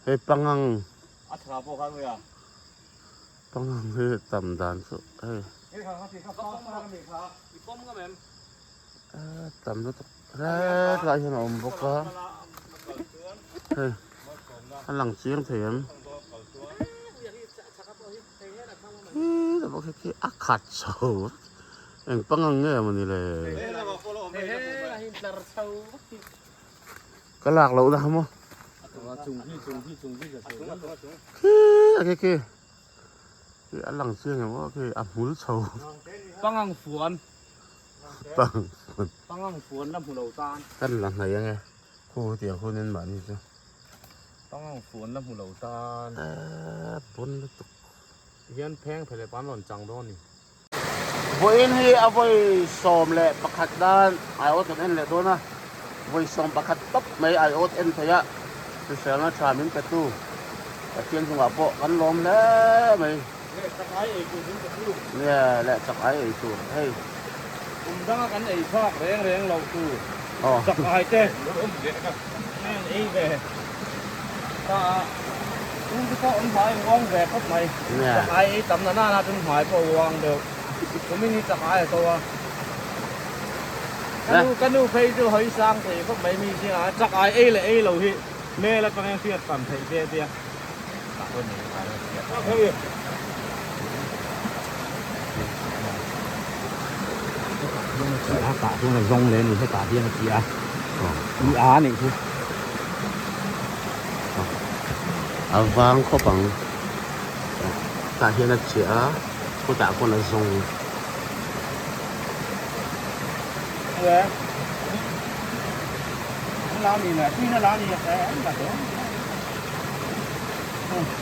Hei pangang. Pangang hi tam dan chu hei. Tam lutuk hetlai hian a awm bawk a hei a lang chiang thei em khi bawk khi a khat chho eng pangang nge mawni le ka lak loh na kha maw khi a khi khi khi a lang chiang em aw khi a hmul chho pangang fuan pangang fuan pangang fuan la hmu lo tan kan la hnaih ange khu tiang hunin mahni chu pangang fuan la hmu lo tan eh pawn lutuk hian pheng phe leh pan rawn chang dawn ni Vawiin hi a vawi 11 nan aiawt kan en leh dawn a, vawi 11 tawp mai aiawt en theih a, hriselna tha min petu Pathian chungah pawh kan lawm hle mai. Leh chak ai ei tur min petu. Nia, leh chak ai ei tur hei. Kum danga kan ei phak reng reng lo tur chak ai te an ei ve ta a, chung te pawh an hmai uang ve khawp mai. Chak ai ei tam na nana chuan hmai pawh a uang deuh. Kumin hi chak ai a to a. Ka nu ka nu phei chu hawi sang thei khawp mai mi zingah chak ai ei leh ei lo hi hmel atangin hriat tam theih se tia. A tah chuan a zawng leh a ni hetah hian a ti a i a nih chu a vang khawp ang tah hian a chiah a khutah pawn a zawng.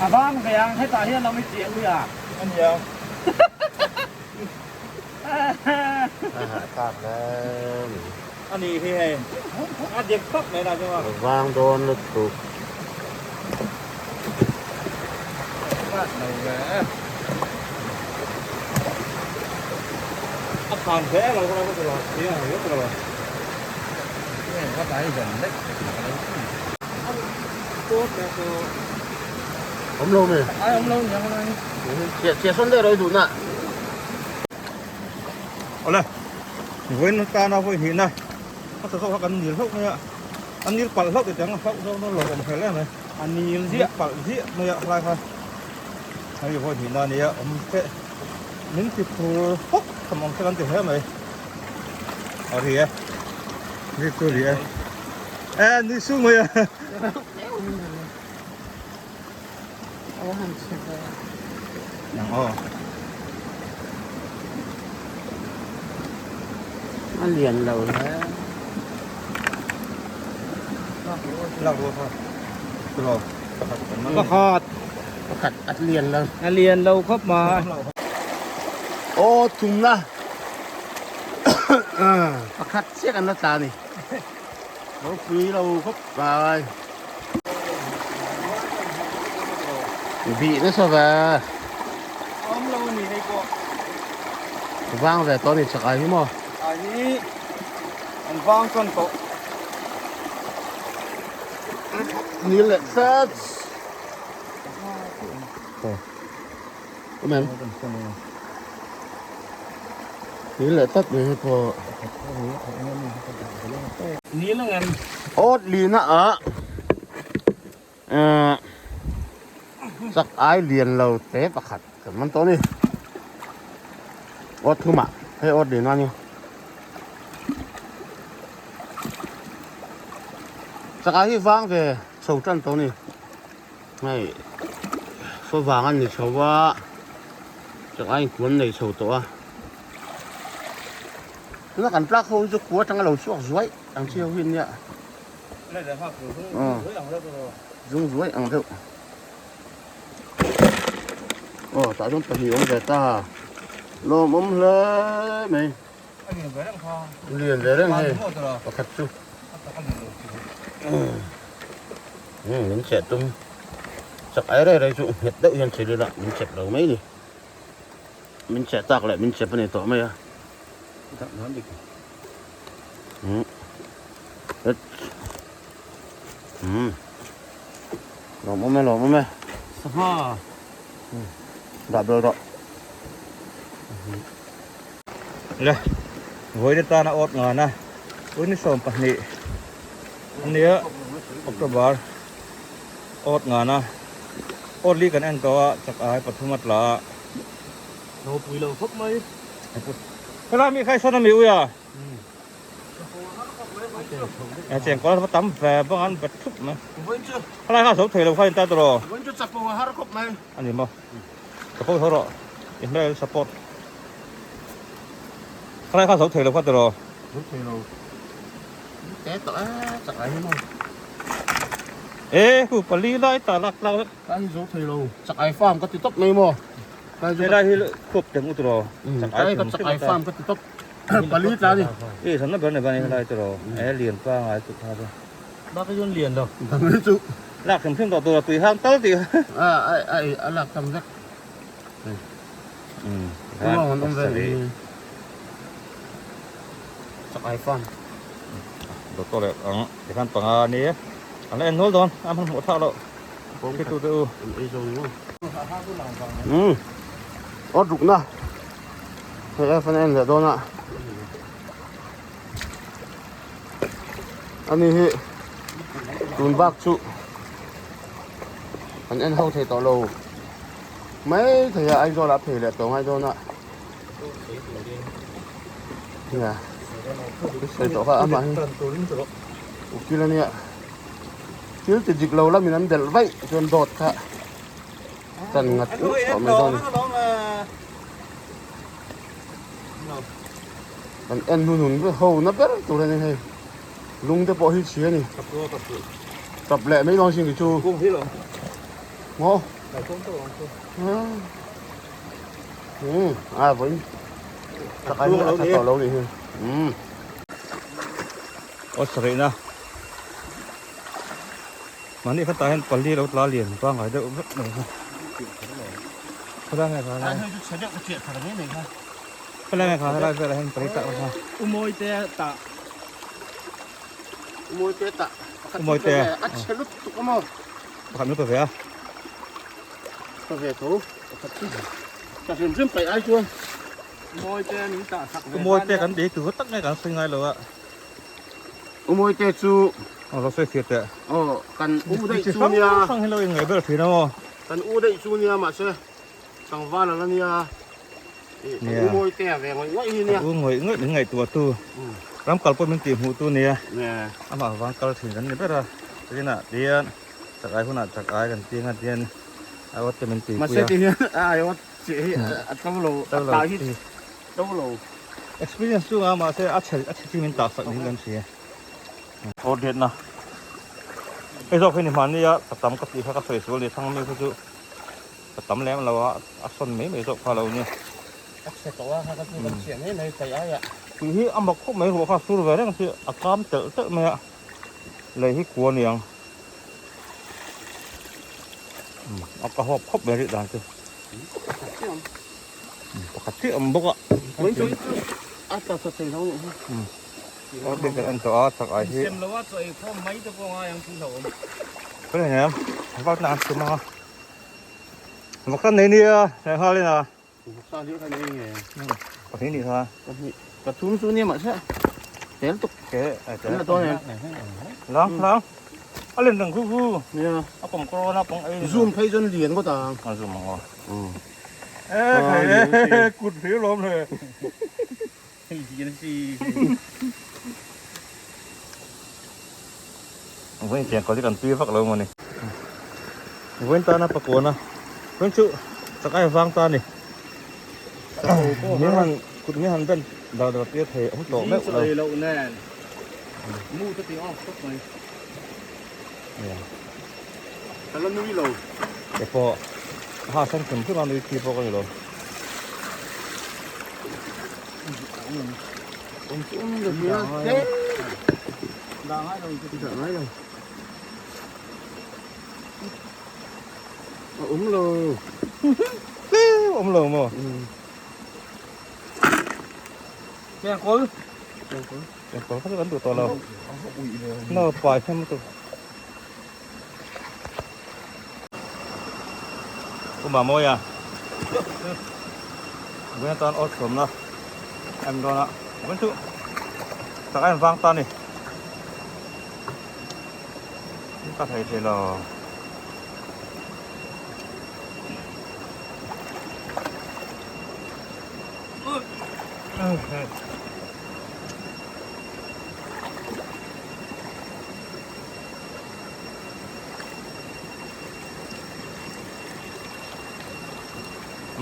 A vang ve ang hetah hian lo i chiah ui a. A nia. A hahthlak hle mai. A ni hi hei. A dik khawp mai la chuan. A vang dawn lutuk. Vat lo ve. A khan hle lo ka lo ti lo. Nia lo. Ka tlai zan lek. Awm lo mi? Ai awm lo niang lai. Chhiah chhiah sawn deuh ro i duh na. Awle vawiin tana vawi hnih na a tha zawk kha kan nil hlauh mai a a nil palh hlauh tih ang a hlauh zawk dawn lo awm hmel em mai a nil ziah palh ziah mai a helai kha hei vawi hnih na ania awm te min ti phur hawk tham awm te kan ti hle mai a ri e ri chu ri e. E ni su mai a. Nang aw. A lian lo hle. Lak rual kha. Tilo. Pakhat. Pakhat a lian lo. A lian lo khawp mai. Aw thumna. Pakhat chiah kan la tla a ni. Ropui lo khawp mai. Bih nasa ve. Awm lo a ni hei pawh. Vang ve tawh a ni chak ai hi maw? Ai hi an vang chuan tawh. Nil leh tlat. Awm em? Nil leh tlat mai hei pawh. Nil ang em? Awt lina ah eh chak ai lian lo te pakhat kan man tawh a ni. Awt thum ah hei awt lina a ni. Chak ai hi vang ve chho tan tawh a ni. Hei saw vang an ni chho a chak ai inkuan nei chho tawh a tuna kan tlak ho hi chu khua atanga lo chhuak zuai ang chi ho hi ania zung zuai ang deuh aw tah chuan pahnih awm ve ta lawmawm hle mai lian ve reng hei pakhat chu. Min cheh tum chak ai rei rei chu nghet deuh hian chil ila min chep lo mai ni min cheh tak leh min chep a ni tawh mai a Lawmawm e lawmawm e. Sangha. Dah bel rawh. Le vawiin atana awt ngana vawiin ni 12 ania October awt ngana awt li kan en tawh a chak ai pathum a tla a. Ropui lo khawp mai. Helai mi khai sawn a mi ui a. A cheng kawl va tam ve bawk an bet thup mai. Helai kha zo thei lo kha in ta tawh. Vawiin chu chapo a har khawp mai. A ni maw. Chapo tho rawh. I hmel support. Helai kha zo thei lo kha tawh. Zo thei lo. Te tawh e chak ai hi maw. E hu pali lai ta lak tlak vek. Ka hi zo thei lo. Chak ai farm ka ti tawp mai maw. Helai hi khuap teng u tawh. Chak ai chak ai farm ka ti tawp. Pali tla ni. I sanna ber nei bani helai tawh e lian pa ngai chu kha chu. Bak hi chuan lian lo. Dang hi chu. Lak hrim hrim tawh tur a tui hang tal tih. A a a a lak tam vek. Um. Ruang an awm ve ni. Chak ai fan. Doctor leh ang tikhan panga ni an la en nual dawn a hman hmuh thak loh. Khi tu te u. An ei zo ni maw. Um. Awt rukna. Hei a fan en leh dawn a. Ani hi tun bak chu an en ho thei tawh lo mai thei a Aizawl ah phei leh tawh ngai dawn a. Nia sawi tawh kha amah hi ukil ania thil ti dik lo lamin an delh vaih chuan dawt kha Chan ngat ngat tawh mai dawn a ni. Kan en hnunun ho na ber tur a ni hei. Lung te pawh hi chhi a ni. Tap leh mai dawn sin ki chu. Ngaw. Um a vawiin tak ai hi a tha tawh lo nih hi. Um. Aw sarihna. Mahni kha tah hian pali lo tla lian pangngai deuh vek mai kha. Khaw lai nge kha lai? Khaw lai nge kha helai velah hian pali tak kha. Umawi te tah. Umawi te tah. Umawi te. A chhe lutuk a maw. Pakhat min pe ve a. Ka ve tho. Pakhat chu. Ka hrim hrim paih ai chuan. Umawi te min tah sak ve. Umawi te kan bei tur tak nge kan sawi ngai lo a. Umawi te chu. Aw lo sawi fiah teh. Aw kan u daih chu nia. Chi hrang hrang hi lo inngaih ber thin a maw. Kan u daih chu nia mahse tlangval ala nia. Kan u mawi te a ve ngawih ngawih hi nia. Kan u ngawih ngawih min ngaihtuah tu. Ram kal pawh min tih hmuh tu nia. Amah vang kal thin kan ni ber a. Tinah tihian chak ai hunah chak ai kan ti anga tihian aiawt te min tihpui a. Mahse tihian a aiawt chiah hi a tlo lo a tah hi tlo lo. Experience chu nga mahse a chhe a chhe chi min tah sak niin kan hria. Aw diatna. Hei zawk hi ni hmani a ka tam ka tih kha ka sawi sual ni thang mi kha chu ka tam lem lo a a sawn mai mai zawk kha lo ni. A chhe tawh a kha ka chu kan chhiah mai mai paih ai a. Tih hi a mak khawp mai ruah kha sur ve reng si a kam telh telh mai a lei hi kua niang. A ka hawp khawp mai rih dan chu. Pakhat chiah awm bawk a. A tla tha thei lo nih hi. Aw bik kan en tawh a chak ai hi. Sem lo a chaw ei khawm mai te pawh ngai ang tih hlauhawm. Ka ni em vak na an chhum anga. Vak san nei nia hre nghal in a. Vak san hi ka nei nge. Pahnih nih kha. Pahnih pathum chu nia mahse tel tuk. Ke ai tel. Kan la dawn em. Lang lang. A len reng khu khu. Nia. A pawm kawr a pawng ei. Zoom phei chuan lian ngawt ang. A zoom ang aw. E khai e kut hlir lawm le. Hei hi si. Vawiin chiang kawlh hi kan tui vak lo maw ni. Vawiin tana pakuana. Vawiin chu chak ai vang ta ni. Min han kut min han ben dar dar tir thei awm tawh meuh lo. Zing loh nen. Mu te ti off tawp mai. Ka la nui lo. Ke pawh ha san hrim hrim a nui chi pawh ka ni lo. Awm chu awm lo nia. Dah ngai lo. Dah ngai lo. A awm lo. Tlem awm lo maw? Chengkawl. Chengkawl. Chengkawl kha chu kan duh tawh lo. No pai khem lutuk. Pu Mamawia vawiin atan awt sawmna a en dawn a, vawiin chu tak a en vang ta a ni. Ka thei thei lo.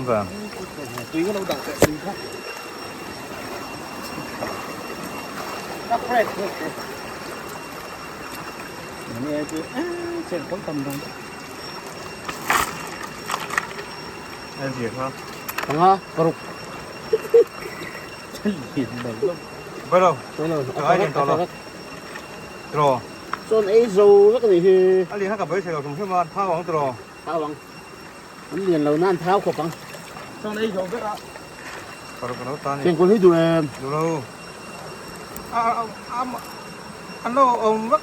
Vâng. Tui cái đâu đằng tệ tui khác. Nó fresh. Nghe chứ, trên có tầm đâu. Em gì không? Panga, paruk. Bắt đầu. Cái này to lo. Trò. Chuan ei zo vek a nih hi. A lian kha ka beisei lo tum hrim a, thau ang tiraw. Thau ang. An lian lo nan thau khawp ang. Chuan ei zo vek a. Paruk ka lo ta ni. Chengkawl hi duh em? Duh lo. A a a an lo awm vek.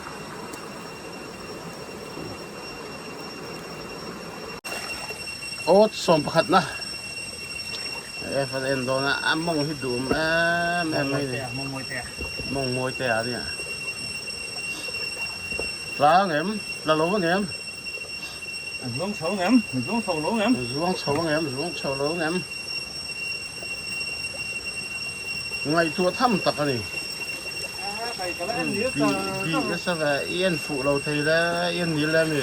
Awt 11 na. E fan en dawn a, a mawng hi duh awm em em mai ni. Mawng mawi te a. Mawng mawi te a nia. Tla ang em? Tla lo ang em? An zuang chho ang em? An zuang chho lo ang em? An zuang chho ang em? Zuang chho lo ang em? Ngaihtuah tham tak a ni. Bi nasa ve, i en fuh lo thei le, i en nil le mi.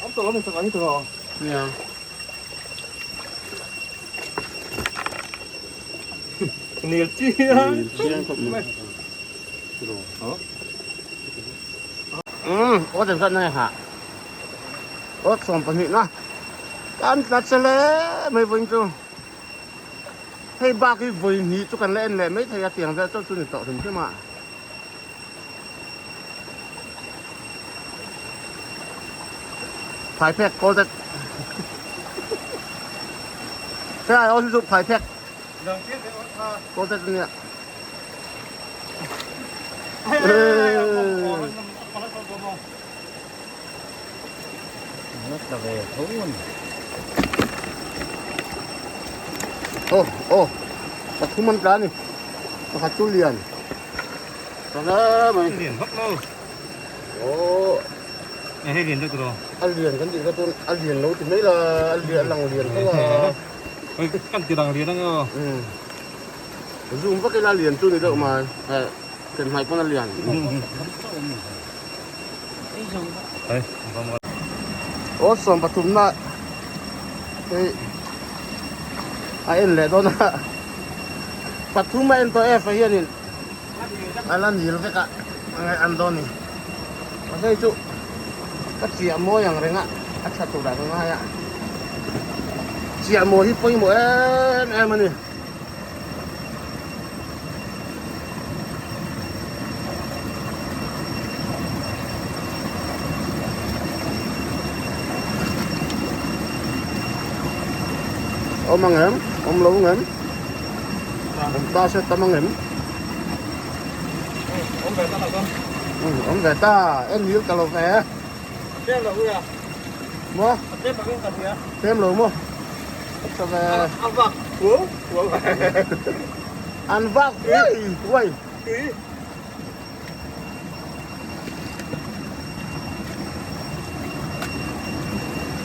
An tawh lo ni chakah hi tawh. Nia. Nil chiang. Nil chiang khawp mai. Umm, awt engzat na nge hah? Awt 12 na. Kan tla che hle mai vawiin chu. Hei bak hi vawi hnih chu kan la en leh mai thei a tiang vel chauh chu ni tawh hrim hrim a. Phai phek kawl te Thế ai ôn dụng phai phek kawl te nia. Rất là về thú luôn. Ô ô pathum an tla ni pakhat chu lian tla mai lian vak lo ô e hei lian deuh tawh a lian kan tih kha chuan a lian lo ti mai la a lian a lang lian tho a oi kan ti lang lian ang aw zoom vak ila lian chu ni deuh mai thlen hmai pawn a lian aw 13 na hei a en leh dawn a pathum a en tawh e fa hianin a la nil vek a a ngaih an dawn a ni mahse hei chu ka chiah mawi ang reng a a tha tur ah ka ngai a chiah mawi hi pawimawh em em a ni. Awm ang em? Awm lo ang em? Awm ta se tam ang em? Awm ve ta lo chuan. Awm ve ta, en hil ta lo ve. Tlem lo ui a. Maw? Tlem tak in ka hria. Tlem lo maw? Ka ve. A vak huau huau. An vak huai huai. Tui.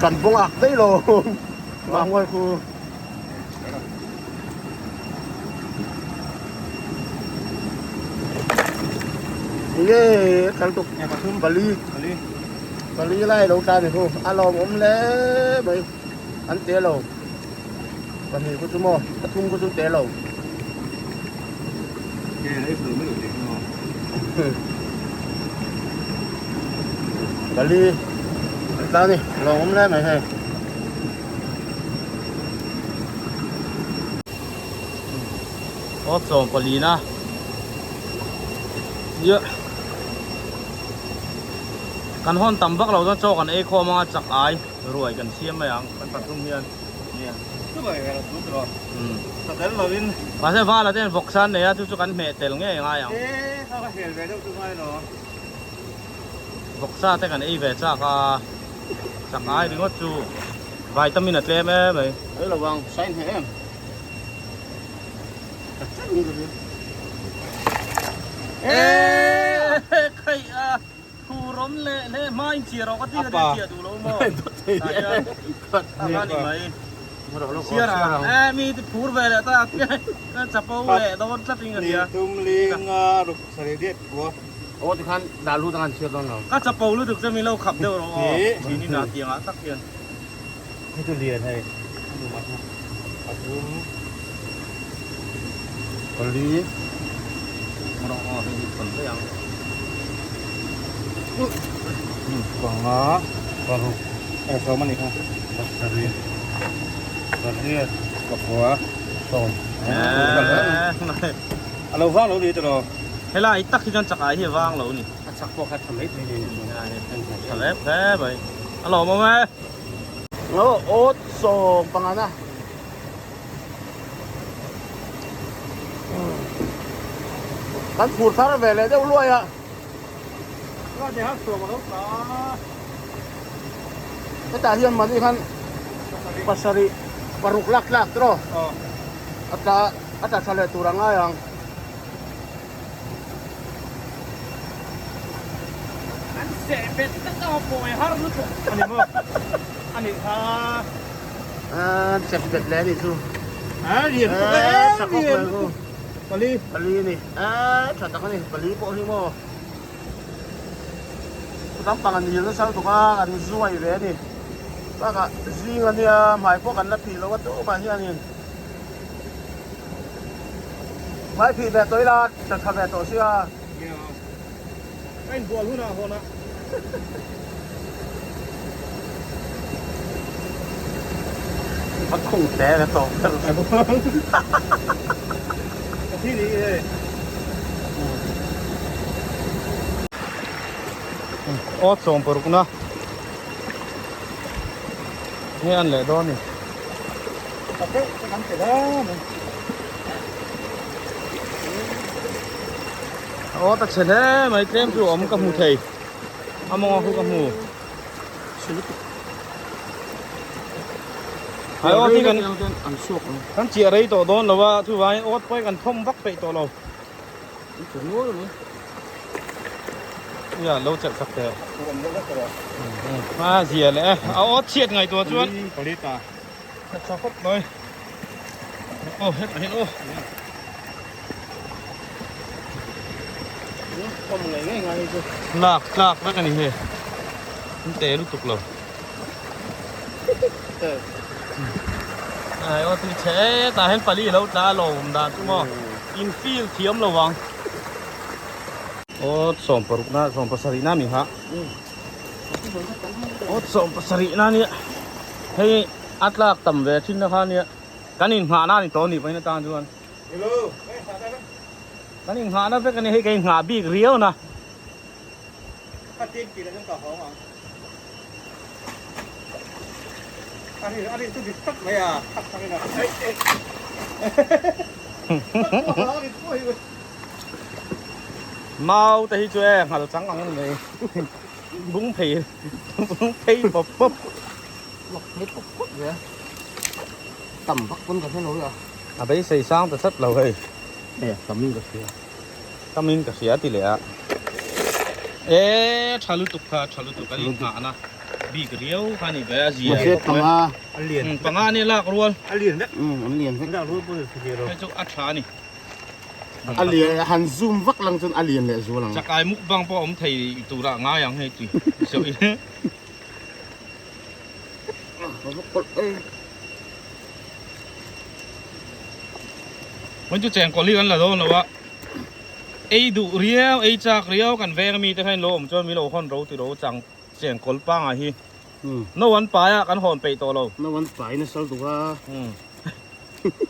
Kan bawng ak daih lo. Mah nguai khu. Nge kal tuk pali pali lai lo ta ni khu a lawm awm hle mai an te lo pahnih khu chu maw pathum khu chu te lo pali an tla ni lawm awm hle mai hei. Aw 14 na Nia Kan hawn tam vak lo chuan chaw kan ei khawm anga chak ai ruai kan siam mai ang kan pathum hian Nia Chubai ve lo chu tiraw Sa tel lo in Mahse vala te hian vawksa an nei a chu chu kan hmeh tel ngei ngai ang E kha ka hel ve deuh chu ngai lo Vawksa te kan ei ve chak a chak ai ringawt chu. Vitamin a tlem em mai. Ei lo vang, sign hneh em. Ka chen ni ka ria. Eee khaih a thurawm leh hle hma in chhiar awk a ti ka tia chhiah duh lo maw. Tah hian tah khan i mai. Chhiar a e mi ti phur ve leh ta ka chapo leh dawn tlat in ka hria. Ni thum li nga ruk sarih riat kua. Aw tikhan dah lut ang an chhiar dawn lo. Ka chapo lutuk chu min lo khap deuh rawh aw. Thin in a tiang ah tak hian. Hei chu lian hei. Pathum. Pali. Rawh aw hei hi thawn daih ang. Panga. Paruk. Eh sawm a ni kha. Pasarih. Pariat. Pakua. Sawm. A lo vang lo ni tawh lo. Helai tak hi chuan chak ai hi a vang lo ni. A chak pawh kha tha mai thei ni. Tha hle hle mai. A lawmawm e. Aw awt sawm pangana. Kan phur thar ve leh deuh luai a. Hetah hian mahni khan pasarih paruk lak tlak tawh a tla a tla tha leh tur a ngai ang. An seh bet tlat a pawi har lutuk a ni maw a nih kha. An seh bet leh a nih chu. A lian lutuk e lian lutuk pali. Pali a ni a tha tak a ni pali pawh hi maw. Chutang pang an nil nasa lutuk a an zuai ve a ni. Bakah zing a nia hmai pawh kan la phih lo a tumah hianin. Hmai phih ve tawh ila tha tha ve tawh sia. Ka inbual hunah hawn a. Va khung te ve tawh ber. Ka thi ni e. Aw chawm paruk na. Nge an leh dawn ni. Aw ta chhe hle mai tlem chu awm ka hmu thei a mawnga khu ka hmu ai aw ti kan kan chiah rei tawh dawn lo a chuvangin awt pawh hi kan thawm vak peih tawh lo Ia lo chelh sak teh. A zia leh e. A awt chhiat ngaihtuah chuan. A tha khawp mai. Aw hetah hian aw. Lak tlak vek a ni hei. An te lutuk lo. Ai aw tui chhe e tah hian pali a lo tla a lawm dan chu maw in feel thiam lo ang. Aw 16 na 17 na mi ha. Aw 17 na nia hei a tlak tam ve thin na kha nia kan inghah na a ni tawh a nih pawhin atan chuan. Kan inghah na vek a ni hei ka inghah bik riau na. Mau te hi chu e nghal chang ang ani mai bung phei bung phei pawp pawp Lawk phei pawp pawp ve tam vak pawn ka hre lo a. A beisei sang ta tlat lo hei. E tam in ka hria. Tam in ka hria ti leh a. E tha lutuk kha tha lutuk a ni nghahna bik riau kha ni ve a zia Mahse panga a lian panga ni lak rual a lian vek an lian vek lak rual pawh ni thei lo hei chu a tha a ni a lian han zoom vak lang chuan a lian leh zual ang chakai mukbang pawh awm thei turah ngai ang hei tui so i Hmun chu chengkawl hi kan la dawn lo a, ei duh riau, ei chak riau kan veng ami te kha in lo awm chuan min lo hawn ro ti ro chang chengkawl pangai hi no an pai a kan hawn peih tawh lo. No an pai nasa lutuk a.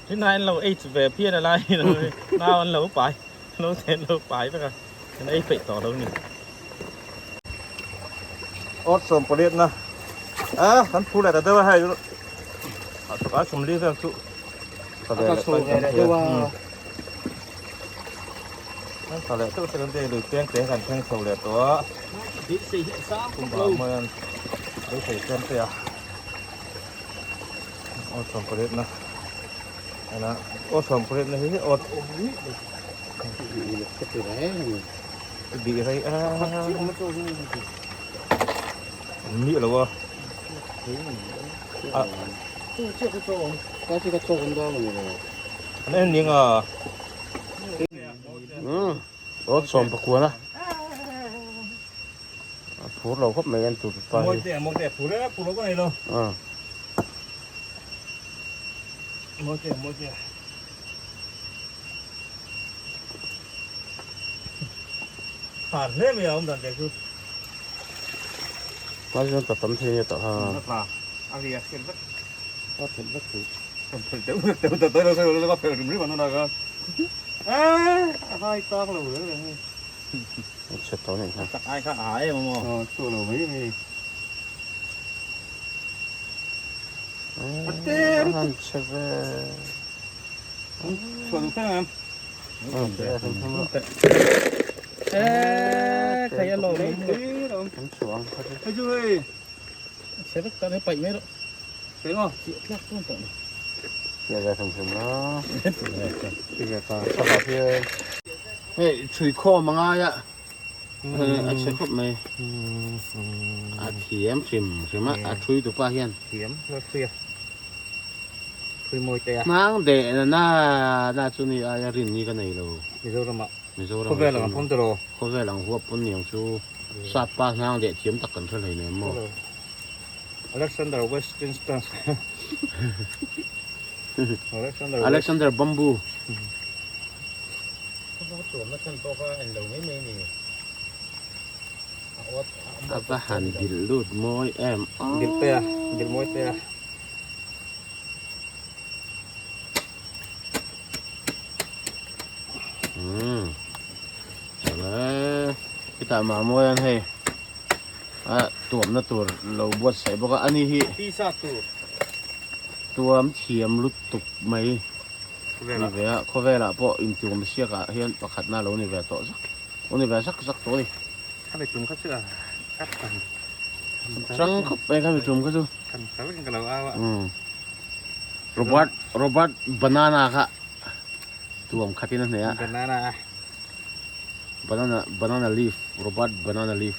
Tin a in lo ei ve phian a lai nau an lo pai lo ten lo pai vek a kan ei peih tawh lo ni. Awt 18 na a kan phu leh ta deuh a hei a chhuk a 40 vel chu a ka chho ve leh deuh a kan tha leh deuh te kan lui peng te kan thleng chho leh tawh a beisei hi a sang khawp lo mawian beisei tlem te a. Aw 18 na ena aw 18 na hi aw bih rei a ni lo a an en ning a aw 19 na a phur lo khawp mai an tur pa hi mawi te mawi te phur e phur lo ka nei lo mawi te mawi te thar hle mai a awm dan te chu ma chuan ta tam thei nia tah ha tla a ri a hriat vek a phelh vek thei kan phelh deuh vek deuh ta ta lo lo ka phelh rim rim an na ka a a vai tang lo reng reng a chhe tawh nih kha tak ai kha a em maw aw chu lo mai mai han chhe ve chhuah duh kher em Eh, thei a lawm kan chhuang kha chu hei chu hei chhe vek ta hei paih mai rawh hei maw chiah tlak dawn tawh ni chiah ve thum thum la chiah ta chhakah hian hei chhui khawm a ngai a a chhe khawp mai a thiam hrim hrim a a thui tupa hian thiam a thui a thui mawi te a hnang deh na na na chu ni aia rin ni ka nei lo Mizoram ah Mizoram khawvel ang phawm tawh khawvel ang huap pawn niang chu sap pa hnang deh thiam tak kan hre hlei nem maw Alexander Westminster Alexander Alexander Bamboo tuamna chhan pawh kha en lo mai mai ni a va han dil lut mawi em dil te a dil mawi te a umm chale hetah mahmawi an hei a tuamna tur lo buatsaih bawk a ani hi tisa tur tuam thiam lutuk mai ni ve a khawvelah pawh intuam siakah hian pakhatna lo ni ve tawh zak lo ni ve zak zak tawh a ni. Khami tum kha chu a kan chang khawp mai khami tum kha chu kan kal kan lo au a Robert Robert banana kha tuam khatin a hneh a banana banana banana leaf Robert banana leaf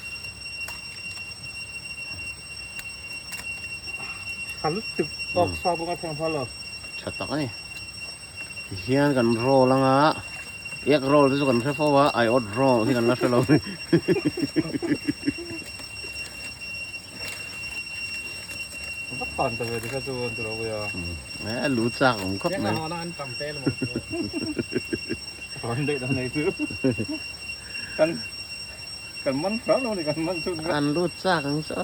khal tuk bawk sa bawk a thang phal lo tha tak a ni Tihian kan roll anga egg roll te chu kan hre fo a aiawt roll hi kan la hre lo a ni. Vak tan ta ve tikha chu an ti lo a. E lu chak awm khawp mai. Rawn daih dan nei chu. Kan kan man hram lo ni kan man chu. An lu chak ang chu.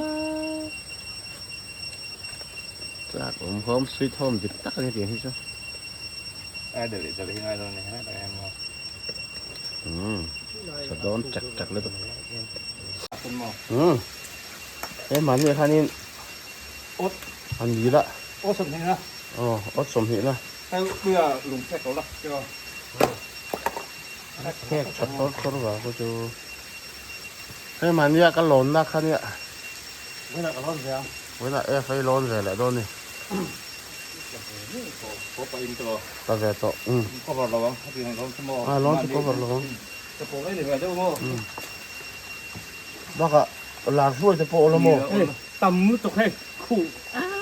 Chak awm home sweet home dik tak a ni tih hi chu. A deuh deuh hi ngai dawn ni he tak em maw. Umm tha dawn chak chak lutuk. Umm he mahni ah khanin awt a ni la. Awt 20 na. Aw awt 20 na. Hei puia lung phek lo la chu. Phek tha thawr thawr va ku chu. Hei mahni ah ka lawn na kha nia. Vawiinah ka lawn ve a. Vawiinah e fei lawn ve leh dawn ni. Ka ve tawh. Umm. Cover lo ang. Heti ang lawn chu maw. A lawn chu cover lo ang. Ka pawh mai ni ve deuh maw. Bakah lar hruai te pawh awm maw. Tam lutuk hei. Khuh.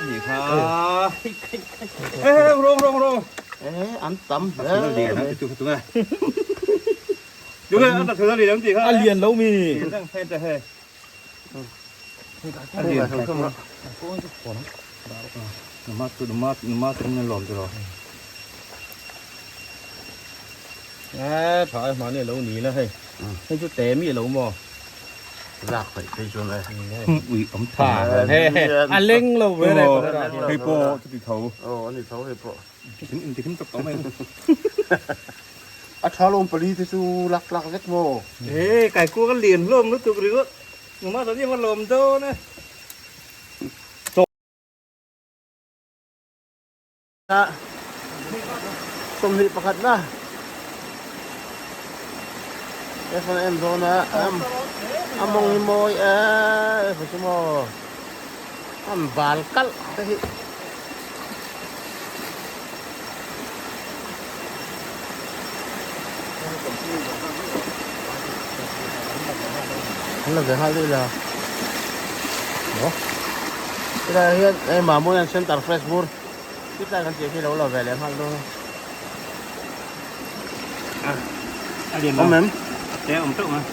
Ni kha. Eh rong rong rong. Eh an tam hle. Tu tu nge. Tu nge an ta thu na li lam ti kha. A lian lo mi. Hei te hei. Eh tha e hmani lo ni la hei hei chu te mi lo maw lak theih phei chuan e ui awm tha a leng lo ve re hei pawh chu ti tho aw ani tho hei pawh in ti him tak tawh mai a tha lawm pali te chu lak tlak vek maw e kai kuang a lian hlawm lutuk ringawt numa chuan em a lawm dawn e 21 na F an en dawn a a mawng hi mawi e F chu maw an bal kalh te hi. An la ve nghal daih la. Maw? Helaiah hian hei Mamawia Center Fresh bur chitlai kan tih khi lo la ve leh nghal dawn a. Awm em? Te awm teuh mai.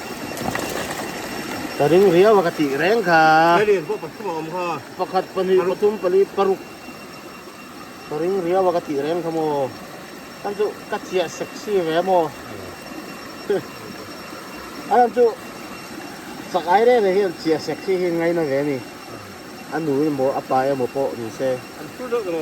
Ka ring riau a ka tih reng kha. He lian pawh pathum a awm kha. Pakhat, pahnih, pathum, pali, paruk. Ka ring riau a ka tih reng kha maw. Kan chu ka chiah sexy ve maw. A lam chu chak ai reng reng hian chiah sexy hi ngaina ve a ni. A nu emaw a pa emaw pawh ni se. An phur deuh tawh lo.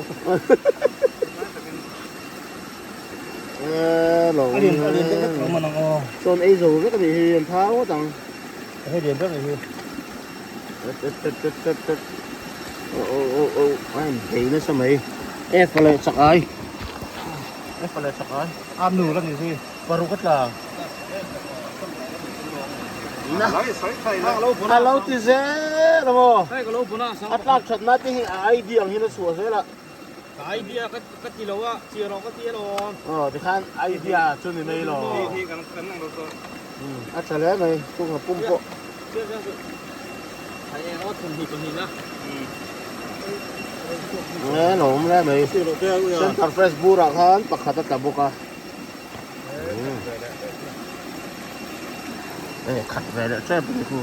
Lo A lian a lian deuh vek tawh man ang aw. Chuan ei zo vek a nih hi an thau ngawt ang. Hei lian deuh a nih hi. Tet tet tet tet tet. Oh oh oh oh a in bei nasa mai. E fale chak ai. E fale chak ai. A nu la ni zui. Paruk a tla. Na. A lo ti zel a maw. A tlak that na te hi a idea ang hian a chhuah zel a. Ka idea ka ka ti lo a, chiah rawh ka ti alawm. Aw tikhan idea chu ni mai lo. Hi hi kan kan ang lo tawh. A tha hle mai, kung a pum pawh. Chiah chiah suh. Thai eng aw thawmhnih pahnih na. Nge lo awm hle mai. Center fresh burah khan pakhat a tla bawk a. E khat ve leh tep ani khu.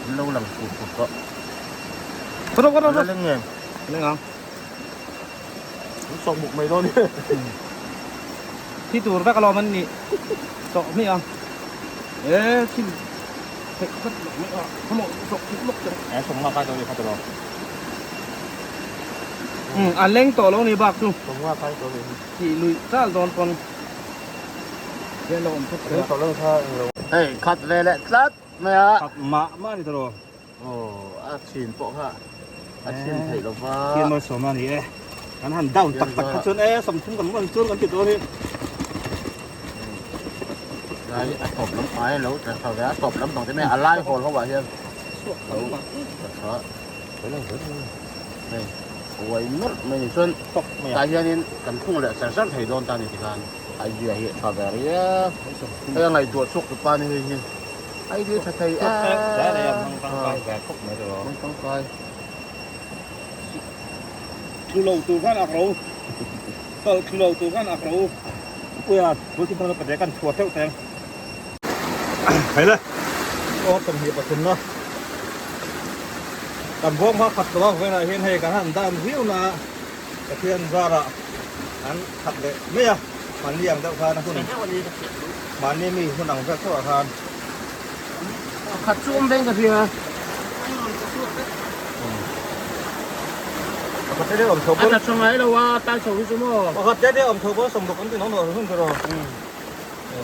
An lo lang fur fur tawh. Kawt rawh kawt rawh. An la leng em? Leng ang. An sawk buk mai dawn ni. Thi tur vek alawm an nih tawh hmiah a. E thil theih khat lawk mai a. Khawmawh sawk thuk lawk teh. E sawm nga kai tawh ni kha tawh. Um a leng tawh lo ni bak chu. Sawm nga kai tawh ni. Tih luih chal dawn pawn hian lo awm phawt zel a. Hei khat ve leh tlat mai a. Khat mah mah a ni tawh. Aw a chhin pawh kha a chhin theih lo va. Thian malsawmna a ni e. Kan han down tak tak kha chuan e sawmthum kan rawn chuan kan ti dawn hi. Lai a tawp lam ai lo tla tha ve a tawp lam pang te mai a lai hawl ho ah hian lo tla tha. Hei uai nawlh mai ni chuan tah hianin kan khung leh char char thei dawn ta ni tikhan idea hi a tha ve riau hei a ngaihtuah chhuak tu pa ni hei hi idea tha thei em hmang tangkai Thlu lo tur khan ak ro kal thlu lo tur khan ak ro Puia bul thil thar pate kan chhuah teuh teng Hei le aw 23 na kan bawng hma khat tawh a vawiinah hian hei kan han dan viau na a Pathian zarah an khat leh mai a mahni ang deuh khan a hun mahni mi hun ang vel theuhah khan khat chu awm veng ka hria pakhat te te awm tho a tla tha ngai lo a tai chho hi chu maw pakhat te te awm tho pawh sawmruk an ti nawm lo hun tawh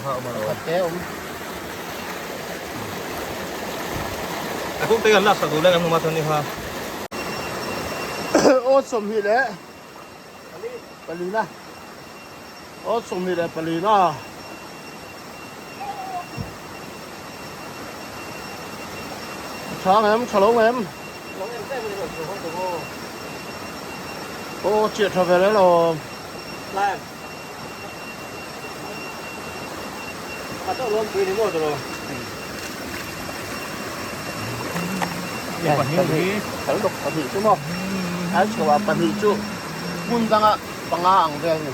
Pakhat te awm. A kawng te kan lak sak duh lai kan hmu ma chuan ni kha. Aw 20 leh palina. Aw 24. Tha ngem, tha lo ngem. Aw chiah tha ve le lo. Lai. Pahnih chu maw ai chho ah pahnih chu hmun danga panga ang vel a ni.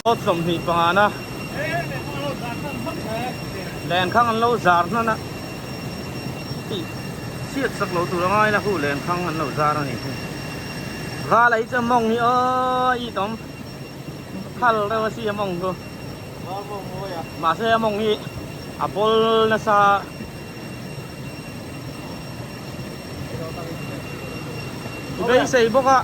Aw 25 na lenkhang an lo zar hnan a. Tih chhiat sak lo tur a ngai la hu lenkhang an lo zar a ni hi. Val a hi chu a mawng hi aw i tawm khal reuh a si a mawng chu. Mahse a mawng hi a bawl nasa. I beisei bawk a.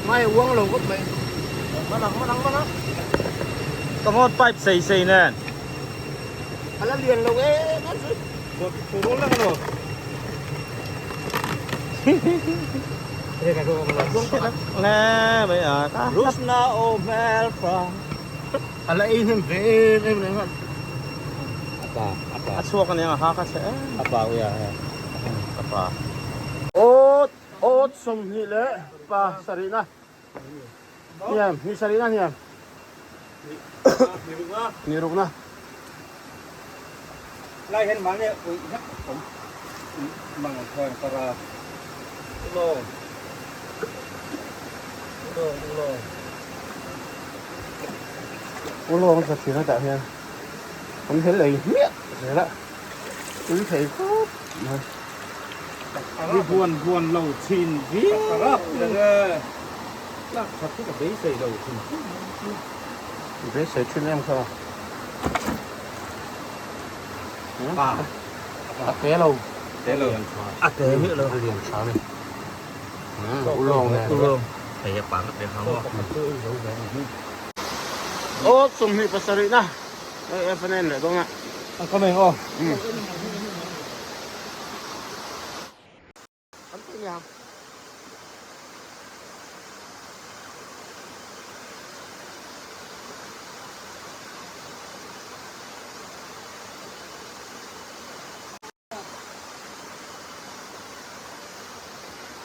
Mai uang lo khawp mai. Manang manang manang. Ka ngawt pipe sei sei nen. A la lian lo em em chu. Thu rul lek ano. Nge mai a ka. Rusna o mel fra. A la ei hnem ve em em reng a. Apa apa. A chhuak aniang a ha kha che em. Apa uia he. Apa. Awt. Awt 20 leh pa sarihna hniam ni sarihna hniam ni rukna lai hian mahni ui vek awm mang khuan para ulawng ulawng ulawng ulawng tla thin a tah hian an hel ei hmiah zel a tui thei khawp mai. Hi buan buan lo thin viau lak that hi ka beisei lo thin beisei thin em kha pa a te lo te lo a te mi lo a lian tha ni ulawng nen ulawng hei a pa ngat ve hang aw 27 na hei e panen leh dawn a a coming aw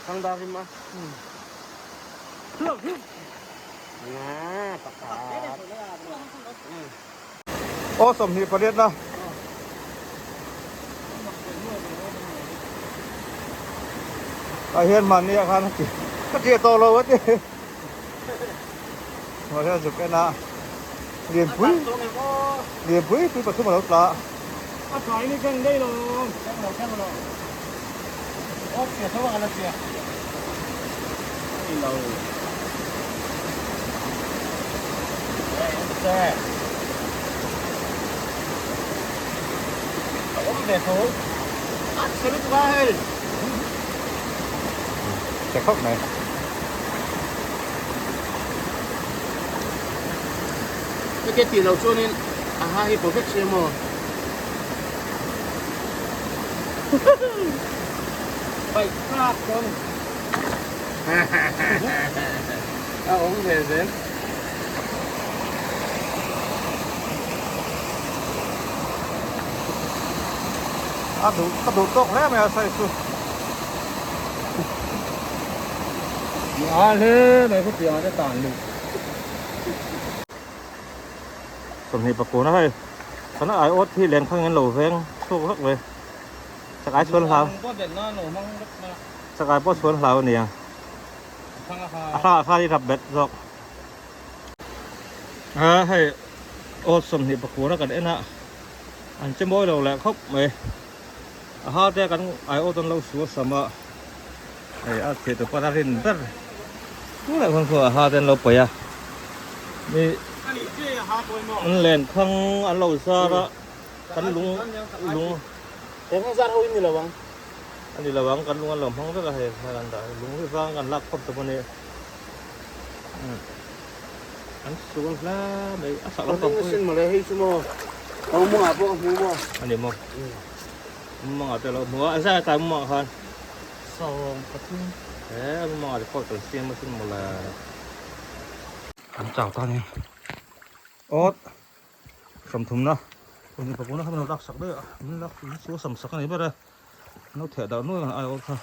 Thang dar rim a. Nga pakhat. Aw 28 na. Tah hian mahni ah khan a tia tawh lo a ti. Mahse hian zuk en a lianpui lianpui pui pathum a lo tla a. A thlai ni keng daih lo. Keng lo keng lo. Aw chhia tho a la chhia. A ni lo. A awm ve tho. A chhe lutuk a hei. Chhe khawp mai. Heti tih loh chuanin a ha hi perfect si emaw. Paih thlak dawn. A awm ve zel. A duh ka duh tawk hle mai a size chu. Mi a hle mai khu piang te tan luh. 20 na hei kan ai awt hi len khang in lo veng chhuak vek mai chakai chhuan hlau chakai pawh chhuan hlau ania a hrangah khan i rap bet zawk a hei awt 29 na kan en a an che mawi lo leh khawp mai a ha te kan ai awt an lo sual sam a hei a thih tur pawn a rin ber tunah khan khaw a ha te an lo paih a ni an len khang an lo zar a kan lung lung Eng zar ho in ni lo ang. A ni lo ang kan lung an lo hmang vek a hei kan dah lung hi vang kan lak khawp ta pawh ni an sual hle mai a sak lampang pawh hi mawle hei chu maw ka mumangah pawh ka hmu maw a ni maw mumangah te lo hmu a zai tlai mumangah khan 13 he mumangah te pawh kan siam asin mawle an chau ta ni awt 30 na 21 na kha min lo lak sak daih a min lak chu a sam sak a ni ber e an lo theh darh nuai a ai awt kha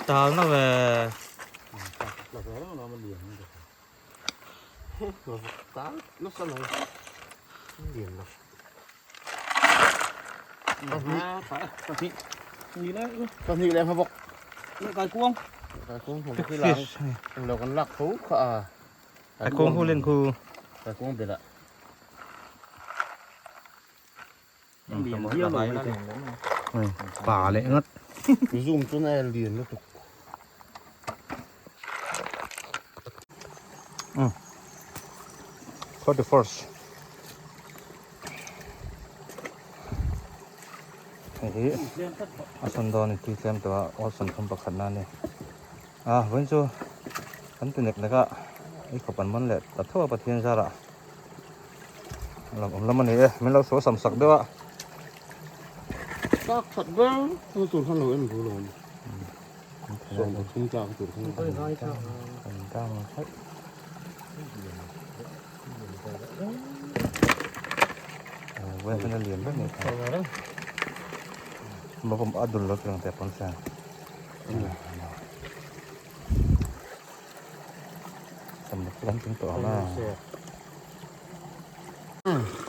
tal na ve Pahnih leh hmabawk. Kaikuang. Kaikuang hmabawk hi lang. Englo kan lak tho kha a. Kaikuang hu len khu. Kaikuang belah. Pa leh ngat. Zoom chuan a lian lutuk. 31st. Hei hi a sawn dawn a ni tui tlem tawh a aw 31 na a ni a vawiin chu kan ti nek nek a ei khawp an man leh ta tho a Pathian zarah lam awm lam a ni e min lo sawi sam sak deuh a. Tlak that ber na tur khan lo en ru lo a ni. 30 tlak tur khan an dang haih. Vawiin a lian ber mai ta. A dul lo tirang teh pawn chuan.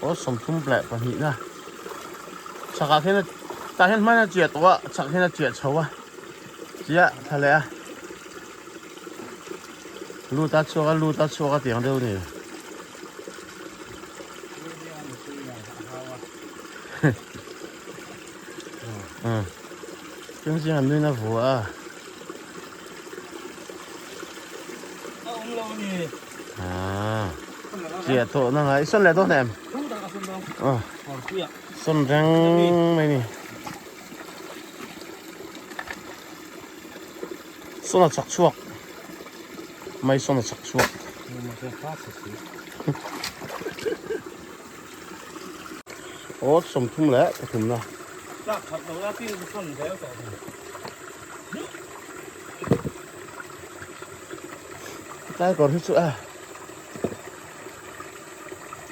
Aw 32 na chhakah khian tah hian hman a chiah tawh a chhak hian a chiah chho a chiah thla leh a lut a chhuak a lut a chhuak a tiang deuh a ni. Chung zing an nuin a vua a. A awm lo a ni. Ah. Chiah tawh na ngai. Sawn leh dawn em? Ah. Sawn reng mai ni. Sawn a chak chhuak. Mai sawn a chak chhuak. Aw 33 na. Tlak khat lo la tin chu sawn zel tawh thei. Tlai kawr hi chu a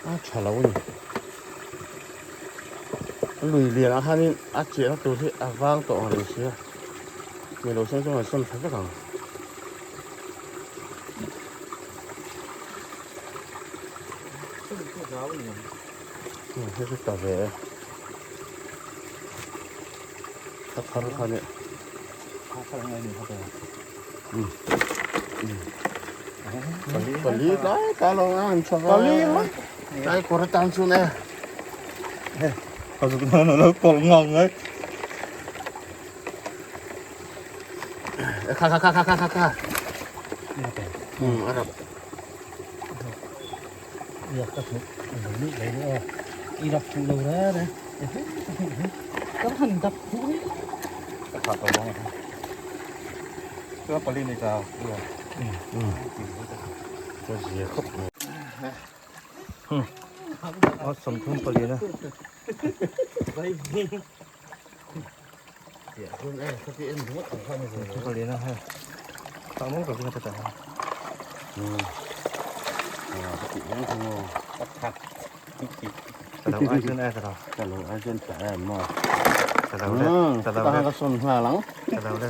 a tha lo a ni. A lui lian ah khanin a chiahna tur hi a vang tawh ang reng sia. Ni lo chuan chuan sawn tha vek ang. Hei chu ta ve e. Ka thar kha nia. Pali tlai ta lo a an chho va. Pali mai. Tlai kawr atang chuan e. Ka zuk nan a lo kawlh ngang mai. Kha kha kha kha kha kha kha. A rap. Iak ka hmuh lo nih lo maw aw. I rak fuh lo re re. Kan han dak fuh ni. Ka tha tawh bawk a. Chuan pali ni ta. Ka zia khawp mai. Aw 34 na. Pali na hei. Tak mawng ka zinga ta. Ka lo ai chuan ai ka lo. Ka lo ai chuan ta em maw. Ka lo le. Ka lo le. Ka sawn nghal ang. Ka lo le.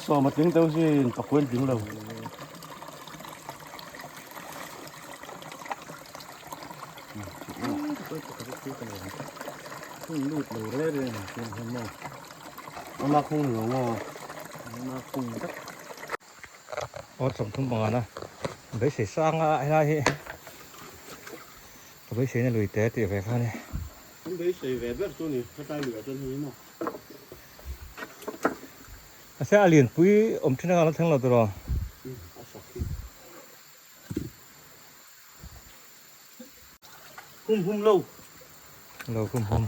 Sawm a tling deuh zin pakuan tling lo. Lut lo re re ni chuan hian maw. Ama khung lo maw. Ama khung tak. Aw 35 na beisei sang a helai hi ka beisei na lui te tih ve kha a ni. Kan beisei ve ber chu ni hetlai lui ah chuan hei hi maw. Mahse a lianpui awm thin anga a la thleng lo tur aw. A sak hi. Hum hum lo. Lo hum hum.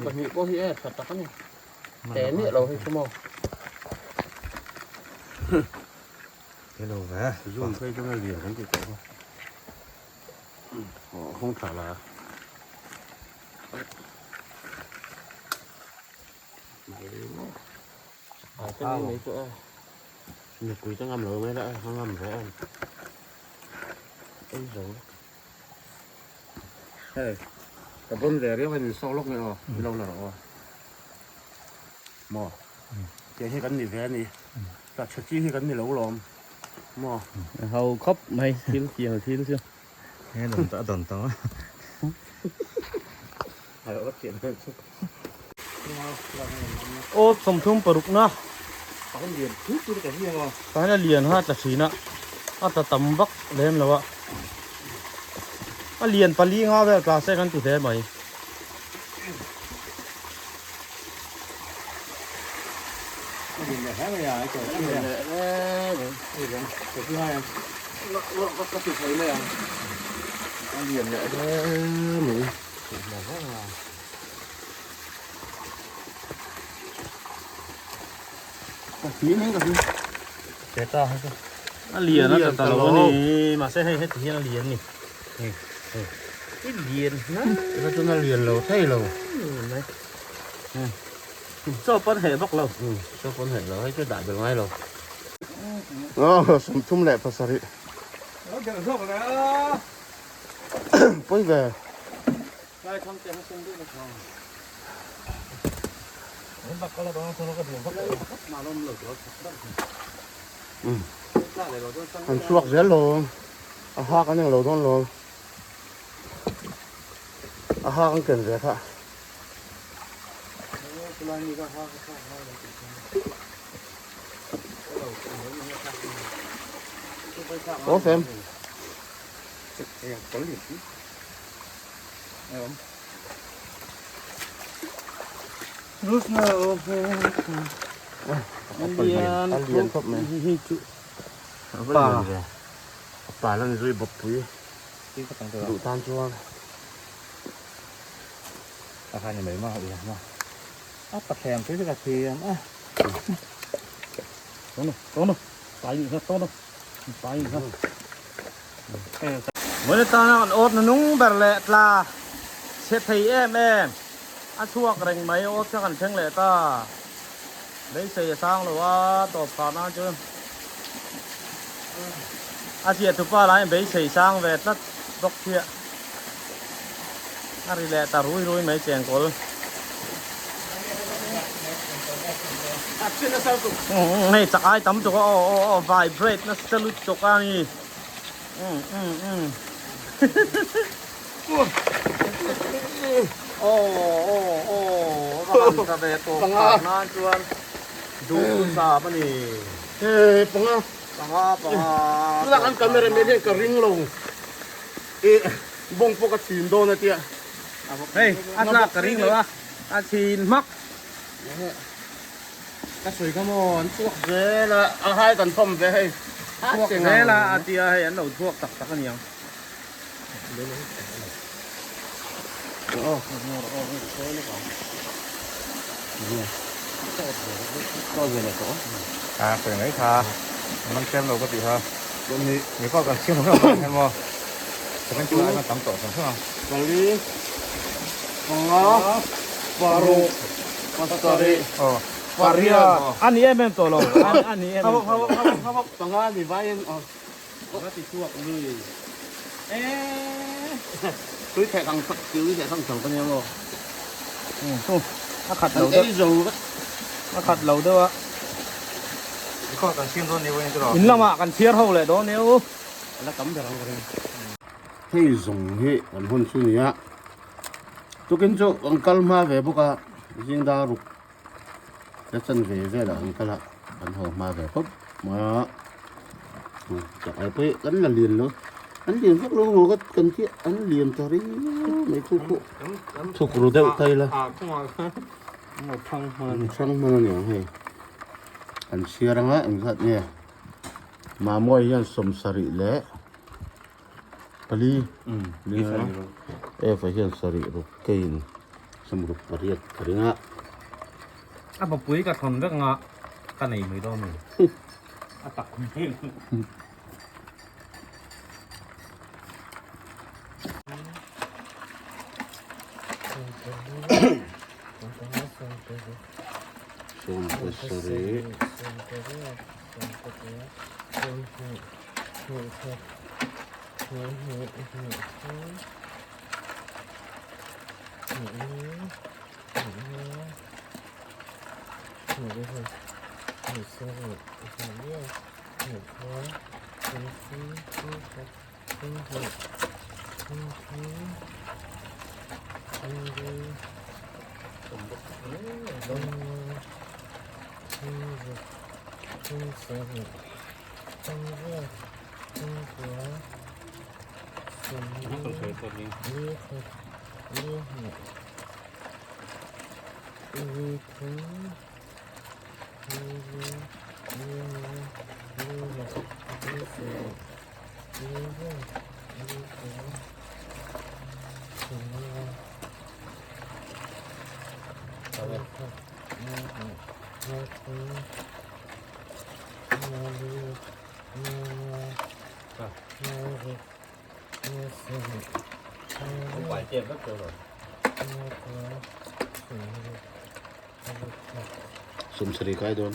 Pahnih pawh hi e tha tak a ni. Te miah lo hei chu maw. Te lo ve. Zoom phei chuan a lian kan ti tawh a. Hung tha la. Mipui te ngam lo mai la a ngam ve em ei zo hei ka bon ve riau in sawk lawk mai aw i lo la rawh aw maw tiang hi kan ni ve a ni tah tha chi hi kan ni lo lawm maw ho khawp mai thil tiang thil chu he dawn ta dawn tawh Aw 36 na tah hian a lian kha a tla thin a a tla tam vak lem lo a a lian pali nga vel tla se kan ti hle mai. A lian a tla ta lo a ni mahse hei heti hian a lian a ni hei hei i lian hle eka chuan a lian lo thei lo chaw pawn heh bawk lo chaw pawn heh lo hei chu dah belh ngai lo. Oh, 37. Lo der zawk le a. Pawi ve. Lai thang te hmaseng duh na thang. An chhuak zel lo a hak an englo dawn lo a hak an ken ve kha. Aw fem. A lian khawp mai pa a pa lan zui bawk pui duh tan chuan a kha ni mai ma ui ma a pathlem pui ka thiam a tono tono pai ni kha tono pai ni kha Mawni tana kan awt na nung ber leh tla chhe thei em em a chhuak reng mai awt kha kan thleng leh ta beisei a sang lo a tawp khar nan chu a ziah tupa lah hian beisei sang ve tlat bawk chiah a ri leh ta rui rui mai chengkawl. Hei chak ai tam tuk a aw aw aw vibrate nasa lutuk a ni. Aw aw aw va han tha ve tawp khar nan chuan duh zam a ni. Hei panga. Panga panga. Tunah kan camera man hian ka ring lo i bawng pawh ka chhin dawn a tia. Hei a tlak ka ring lo a a chhin hmak. Ka sawi kha maw an chhuak zel a, a hai kan thawm ve hei. Chhuak zel a a tia hei an lo chhuak tak tak a niang. A sawi mai kha man tlem lo ka tih kha mi pawh kan chhiar hlauh hlauh hian maw second chu ai tam tawh hrim hrim ang. Pali panga paruk pasarih pariat a ni em em tawh lo a ni em em tawh lo panga ni vaiin aw ka ti chhuak lui eee tui theh kang sak tui theh kang chang ka nia maw a khat lo deuh a khat lo deuh a in lamah kan chhiar ho leh dawn nia u a la tam ber ang ka ring hei zawng hi kan hun chu nia tukin chu kan kal hma ve bawk a zing dar ruk te chan ve velah kan kal a kan haw hma ve khawp mai a chak ai pawh hi kan la lian lo an lian vak lo maw kan tih an lian ta riau mai khu khu thuk ru deuh ta ila hrang hman a niang hei an chhiar anga engzat nge Mamawii hian sawmsarih leh pali nia Eva hian sarih ruk keiin sawmruk pariat ka ring a. A bapui ka thawn vek anga ka nei mai dawn a ni. A tak mai. Sawmpasarih. Sawmsarih kai dawn.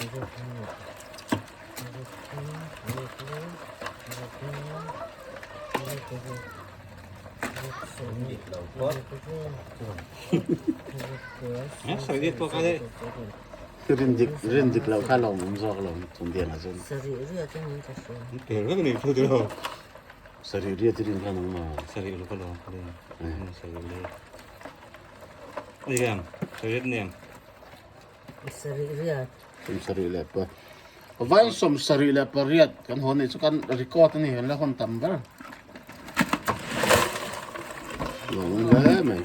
Rin dik rin dik loh kha lawm awm zawk lo chung dian ah chuan. Sarih riat a nin ka hria. Tel vek ni thu tilo. Sarih riat i rin khan ang maw? Sarih lo ka lo sarih le. Oi em sarih nem. Sarih riat. Sawmsarih leh pa vai 78 kan hawn nih chu kan record a ni kan la hawn tam ber. Lawm hle mai.